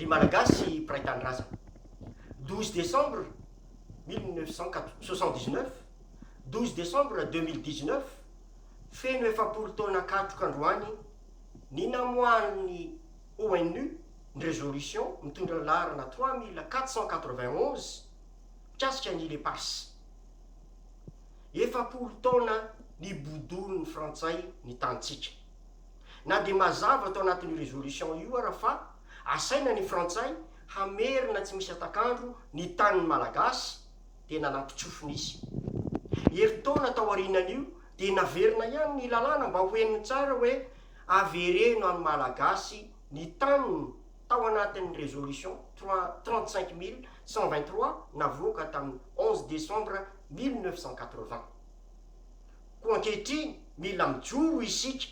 Ry Malagasy mpiray tanindrazana, 12 décembre 1979, 12 décembre 2019, feno 40 taona katroka androany ny namoahan'ny ONU ny résolution mitondra ny laharana 3491 mikasika ny îles Éparses. 40 taona nibodoan'ny Frantsay ny tanintsika. Na dia mazava tao anatin'io résolution io ara fa asaina ny Frantsay hamerina tsy misy atak'andro ny tanin'ny Malagasy dia nanampin-tsofina izy. Herintaona tao aorianan'io dia naverina ihany ny lalàna mba ho henony tsara hoe avereno amin'ny Malagasy ny taniny tao anatin'ny résolution trois 35123 navoaka tamin'ny 11 décembre 1980. Koa ankehitriny mila mijoro isika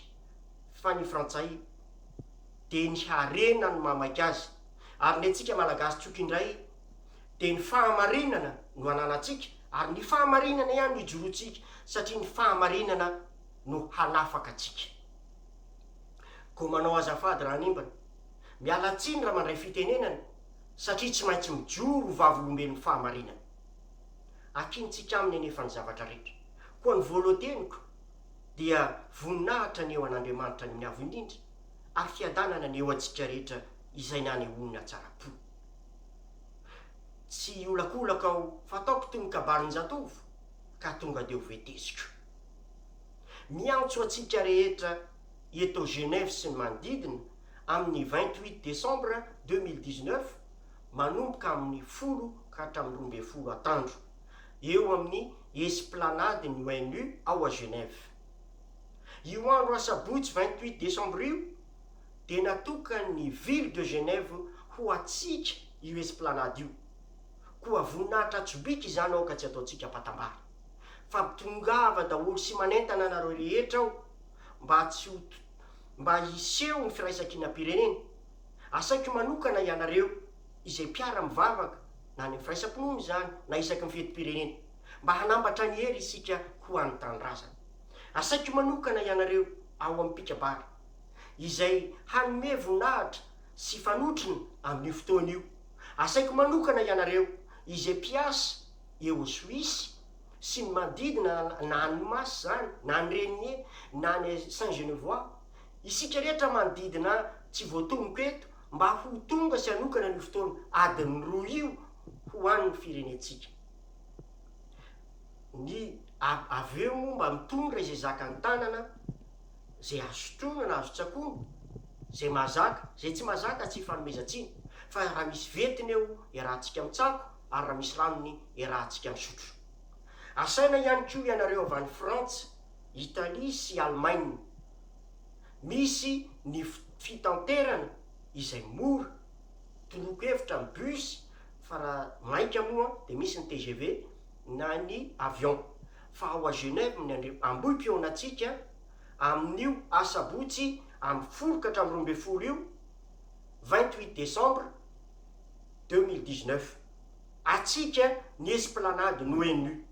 fa ny Frantsay dia ny harena no mahamaika azy ary ny antsika Malagasy tsotra indray dia ny fahamarinana no ananantsika ary ny fahamarinana ihany no ijoroantsika satria ny fahamarinana no hanafaka antsika. Koa manao azafady raha hanimbana, miala tsiny raha mandray fitenenana satria tsy maintsy mijoro ho vavolombelon'ny fahamarinana. Akintsika aminy anefa ny zavatra rehetra. Koa ny voalohan-teniko dia voninahitra ny eo an'Andriamanitra any amin'ny Avo Indrindra ary fiadanana ny eo antsika rehetra izay nanehoany hatsaram-po. Tsy hiolakolaka aho fa ataoko toy ny kabarin-jatovo ka tonga dia ho veteziko. Miantso antsika rehetra eto Genève sy ny manodidina amin'ny 28 décembre 2019 manomboka amin'ny 10 ka hatramin'ny 12 atandro eo amin'ny Esplanade ny ONU ao a Genève. Io andro asabotsy 28 décembre io dia natokan'ny ville de Genève ho antsika io esplanade io. Koa voninahitra tsobika izany aoka tsy ataontsika ampatambary. Fa tongava daholo sy manentana anareo rehetra aho mba tsy ho mba hiseho ny firaisankinam-pirenena. Asaiko manokana ianareo izay mpiara-mivavaka na any amin'ny firaisam-pinoana izany na isaky ny fetim-pirenena mba hanambatra ny hery isika ho an'ny tanindrazana. Asaiko manokana ianareo ao amin'ny mpikabary izay hanome voninahitra sy fanotrona amin'io fotoana io. Asaiko manokana ianareo izay mpiasa eo Suisse sy ny manodidina na any Mass izany na any Renier na any Saint Genevois, isika rehetra manodidina tsy voatonoko eto mba ho tonga sy hanokana an'io fotoana adiny roa io ho an'ny firenentsika. Ny avy eo moa mba mitondra izay zakan'ny tanana, izay azo sotroina na azo tsakoina, izay mahazaka, izay tsy mahazaka tsy ifanomezan-tsiny, fa raha misy ventiny eo iarahantsika mitsako ary raha misy ranony iarahantsika misotro. Asaina ihany koa ianareo avy any Frantsa, Italie sy Alemaina. Misy ny fitanterana izay mora, toroako hevitra ny bus fa raha maika moa dia misy ny tgv na ny avion. Fa ao à Genève ny andre Ambohipihaonantsika amin'io asabotsy amin'ny 10 ka hatramin'ny 12 io, 28 décembre 2019. Atsika ny esplanade n'ONU.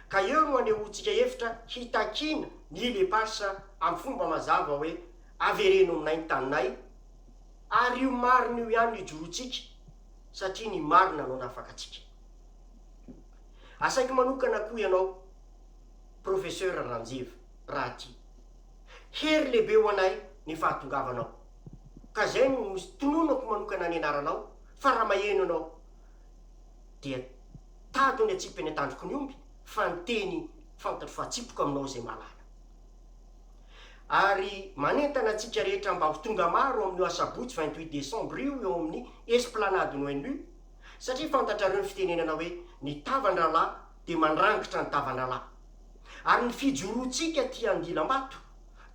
Ka eo no anehoantsika hevitra hitakiana ny îles Éparses amin'ny fomba mazava hoe avereno aminay ny taninay ary io marina io ihany no ijoroantsika satria ny marina no hanafaka antsika. Asaiko manokana koa ianao Professeur Ranjeva raha tia. Hery lehibe ho anay ny fahatongavanao. Ka zay no tononako manokana ny anaranao fa raha maheno ianao dia tady ny atsipy eny an-tandroky ny omby fa ny teny fantatro fa atsipiko aminao izay mahalala. Ary manentana antsika rehetra mba ho tonga maro amin'io asabotsy 28 décembre io eo amin'ny Esplanade ny ONU satria fantatrareo ny fitenenana hoe ny tavan-drahalahy dia mandrangitra ny tavan-drahalahy. Ary ny fijoroantsika aty Andilambato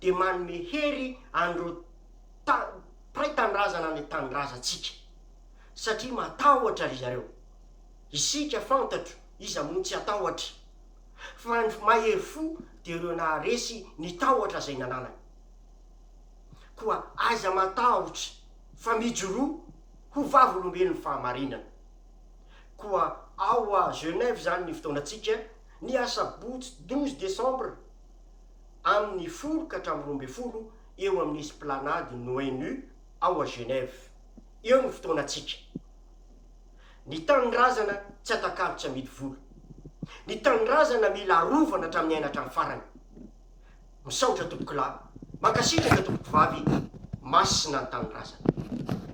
dia manome hery an'ireo ta mpiray tanindrazana any an-tanindrazantsika satria matahotra ry zareo. Isika fantatro iza moa tsy hatahotra fa ny mahery fo dia ireo naharesy ny tahotra izay nananany. Koa aza matahotra fa mijoroa ho vavolombelon'ny fahamarinana. Koa ao à Genève izany ny fotoanantsika ny asabotsy 12 décembre amin'ny 10 ka hatramin'ny 12 eo amin'ny esplanade ny ONU ao à Genève. Eo ny fotoanantsika. Ny tanindrazana tsy atakalo tsy amidy vola. Ny tanindrazana mila arovana hatramin'ny aina hatramin'ny farany. Misaotra tompokolahy. Mankasitraka tompokovavy. Masina ny tanindrazana.